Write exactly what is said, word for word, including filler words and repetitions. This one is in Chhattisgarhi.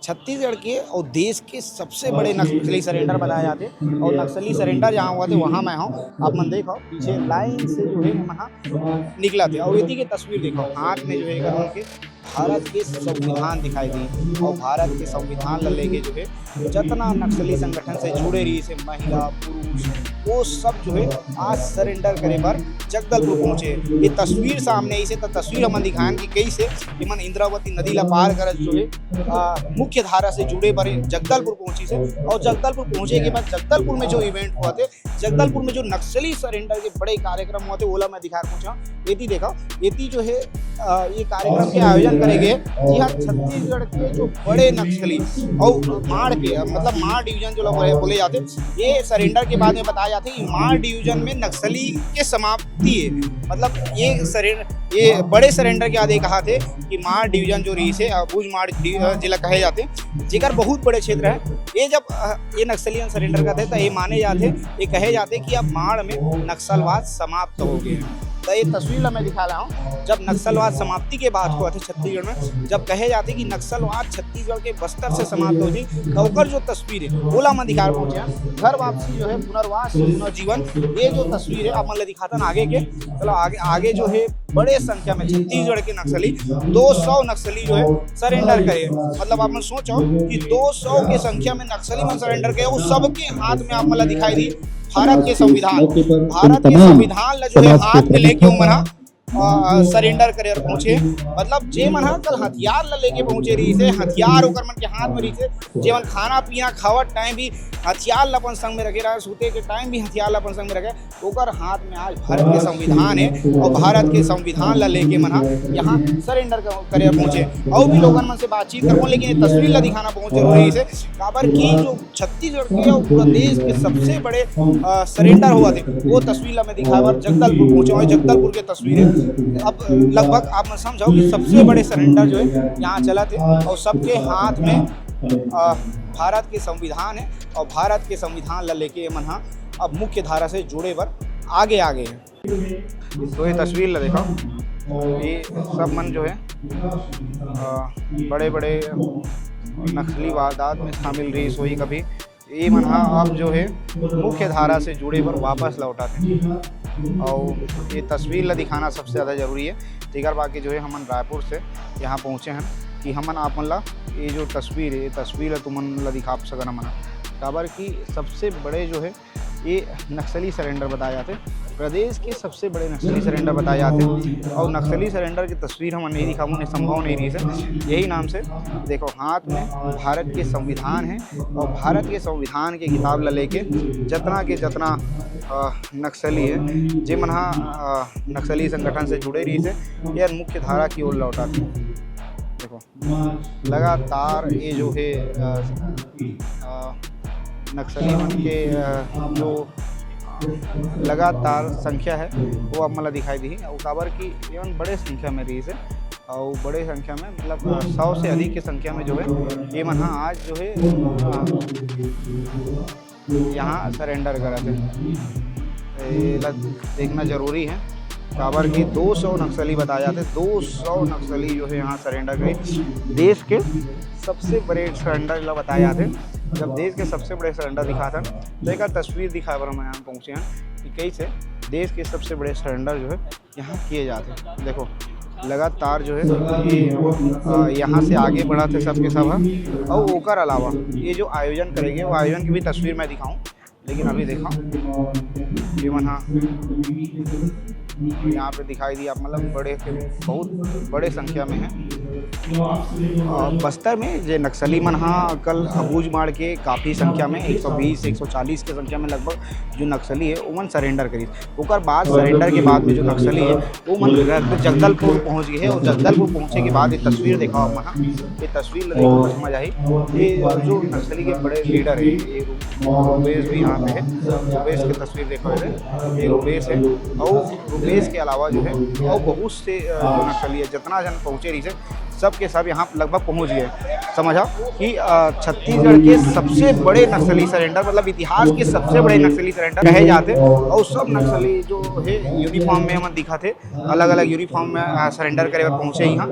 छत्तीसगढ़ के और देश के सबसे बड़े नक्सली सरेंडर बताए जाते, और नक्सली सरेंडर जहाँ हुआ थे, वहाँ मैं हूँ। आप मन देखो, पीछे लाइन से जो है, वहाँ निकला थे। और यदि के तस्वीर देखो, हाथ में जो है, एकर मन के भारत के संविधान दिखाई दी, और भारत के संविधान ला लेके जो है, जतना नक्सली संगठन से जुड़े रहिसे, महिला, पुरुष, वो सब जो है, आज सरेंडर करे बर जगदलपुर पहुंचे। ये तस्वीर सामने इसे तो तस्वीर हमन दिखाएन कि कैसे इमन इंद्रावती नदी ला पार करत जो है, आ, मुख्य धारा से जुड़े बर जगदलपुर पहुंचिसे। और जगदलपुर पहुंचे के बाद जगदलपुर में जो इवेंट हुआ थे, जगदलपुर में जो नक्सली सरेंडर के बड़े कार्यक्रम हुआ थे, ओला मैं दिखाए पहुंचा। एती देखा, एती जो है, आ, ये कार्यक्रम के आयोजन करे गए, जी हाँ, छत्तीसगढ़ के जो बड़े नक्सली और माड़ के, मतलब माड़ डिवीजन जो लोग बोले, बोले जाते, ये सरेंडर के बाद में बताया जाते कि माड़ डिवीजन में नक्सली के समाप्ति है। मतलब ये सरेंडर, ये बड़े सरेंडर के बाद ये कहा थे कि माड़ डिवीजन जो रहिसे, अ, अबूझमाड़ डि-, अ, जिला कहे जाते, जेकर बहुत बड़े क्षेत्र है। ये जब, अ, ये नक्सली मन सरेंडर करते, तो ये माने जाते, ये कहे जाते कि अब माड़ में नक्सलवाद समाप्त हो गए। तो ये तस्वीर ला मैं दिखा रहा हूँ, जब नक्सलवाद समाप्ति के बात हुआ थे छत्तीसगढ़ में, जब कहे जाते कि नक्सलवाद छत्तीसगढ़ के बस्तर से समाप्त हो जाए, तो ओकर जो तस्वीर है, ओला मैं दिखा पहुंचे हैं। घर वापसी जो है, पुनर्वास, पुनर्जीवन, ये जो तस्वीर है, आप मन ला दिखाता ना आगे के। चलो आगे, आगे जो है, बड़े संख्या में छत्तीसगढ़ के नक्सली, दो सौ नक्सली जो है, सरेंडर करे। मतलब आप मन सोचो कि दो सौ के संख्या में नक्सली मन सरेंडर करे, वो सबके हाथ में आप मन ला दिखाई दी भारत के संविधान। भारत के संविधान ला जो है, हाथ में लेके वो मन हा, अ, सरेंडर करे और पहुंचे। मतलब जे मन हा कल हथियार ला लेके पहुंचे रहिसे, हथियार ओकर मन के हाथ में रहिसे, जे मन खाना पीना खावत टाइम भी हथियार ला अपन संग में रखे रहा, सूते के टाइम भी हथियार ला अपन संग में रखे, ओकर हाथ में आज भारत के संविधान है और भारत के संविधान ला लेके मन हा यहाँ सरेंडर कर-, करे पहुंचे। और भी लोगन मन से बातचीत करबो, लेकिन ये तस्वीर ला दिखाना बहुत जरूरी है, काबर कि जो छत्तीसगढ़ के और पूरा देश के सबसे बड़े, अ, सरेंडर हुआ थे, वो तस्वीर ला मैं दिखाए बर जगदलपुर पहुंचे हूँ। जगदलपुर के तस्वीर है। अब लगभग आप मन समझो कि सबसे बड़े सरेंडर जो है, यहाँ चला थे और सबके हाथ में, अ, भारत के संविधान है और भारत के संविधान ला लेके ये मन हा अब मुख्य धारा से जुड़े बर आगे आगे है। तो ये तस्वीर ला देखो, ये सब मन जो है, अ, बड़े-बड़े नक्सली वारदात में शामिल रहिस होही कभी। ये मन हा अब जो है, मुख्य धारा से जुड़े बर वापस लौटत हे। और ये तस्वीर ला दिखाना सबसे ज़्यादा जरूरी है। तेकर बाकी जो है, हमन रायपुर से यहाँ पहुँचे हैं कि हमन आप मन ला ये जो तस्वीर है, ये तस्वीर ला तुमन ला दिखा सकन हमन हा। काबर कि सबसे बड़े जो है, ये नक्सली सरेंडर बताए जाते, प्रदेश के सबसे बड़े नक्सली सरेंडर बताए जाते। और नक्सली सरेंडर की तस्वीर हमन नहीं दिखाबो, नहीं संभव नहीं रहिस हे। यही नाम से देखो, हाथ में भारत के संविधान है और भारत के संविधान के किताब ला लेके जतना के जतना, अ, नक्सली है, जे मन हा, अ, नक्सली संगठन से जुड़े रहिस हे, ये मुख्य धारा की ओर लौटत हे। देखो, लगातार ये जो है, अ, अ, नक्सली मन के, अ, जो लगातार संख्या है, वो आप मन ला दिखाई दी। और काबर कि ये मन बड़े संख्या में रहिस हे, और बड़े संख्या में, मतलब, अ, सौ से अधिक के संख्या में जो है, ये मन हा आज जो है, अ, यहाँ सरेंडर करत हे। एला देखना जरूरी है, काबर कि दो सौ नक्सली बताए जाते, दो सौ नक्सली जो है, यहाँ सरेंडर करे। देश के सबसे बड़े सरेंडर ला बताए जाते। जब देश के सबसे बड़े सरेंडर दिखाथन, तो एक तस्वीर दिखाए बर हम यहाँ पहुँचे हैं कि कैसे देश के सबसे बड़े सरेंडर जो है, यहाँ किए जाते। देखो, लगातार जो है, अ, यहाँ से आगे बढ़त हे सबके सब हा। और ओकर अलावा ये जो आयोजन करे गे, वो आयोजन की भी तस्वीर मैं दिखाऊं, लेकिन अभी देखो, ये मन हा यहाँ पे दिखाई दी आप, मतलब, बड़े के बहुत बड़े संख्या में है। अ, बस्तर में जे नक्सली मन हा कल अबूझमाड़ के काफ़ी संख्या में, एक सौ बीस, एक सौ चालीस के संख्या में लगभग जो नक्सली है, ओमन सरेंडर करिस। ओकर बाद, सरेंडर के बाद में जो नक्सली है, वो मन जगदलपुर पहुंच गए हैं। और जगदलपुर पहुंचे के बाद ये तस्वीर देखो आप मन हा, ये तस्वीर ला देखो तो समझ आही। ये जो नक्सली के बड़े लीडर है, ये रूपेश भी यहाँ पे है। रूपेश की तस्वीर देखो, ये रूपेश है। और रूपेश के अलावा जो है, और बहुत से, अ, जो नक्सली है, जितना जन पहुंचे रहिस हे, सब के सब यहाँ लगभग पहुंच गए। समझा कि, अ, छत्तीसगढ़ के सबसे बड़े नक्सली सरेंडर, मतलब इतिहास के सबसे बड़े नक्सली सरेंडर कहे जाते। और सब नक्सली जो है, यूनिफॉर्म में हमन दिखा थे, अलग-अलग यूनिफॉर्म में, अ, सरेंडर करे बर पहुंचे यहाँ।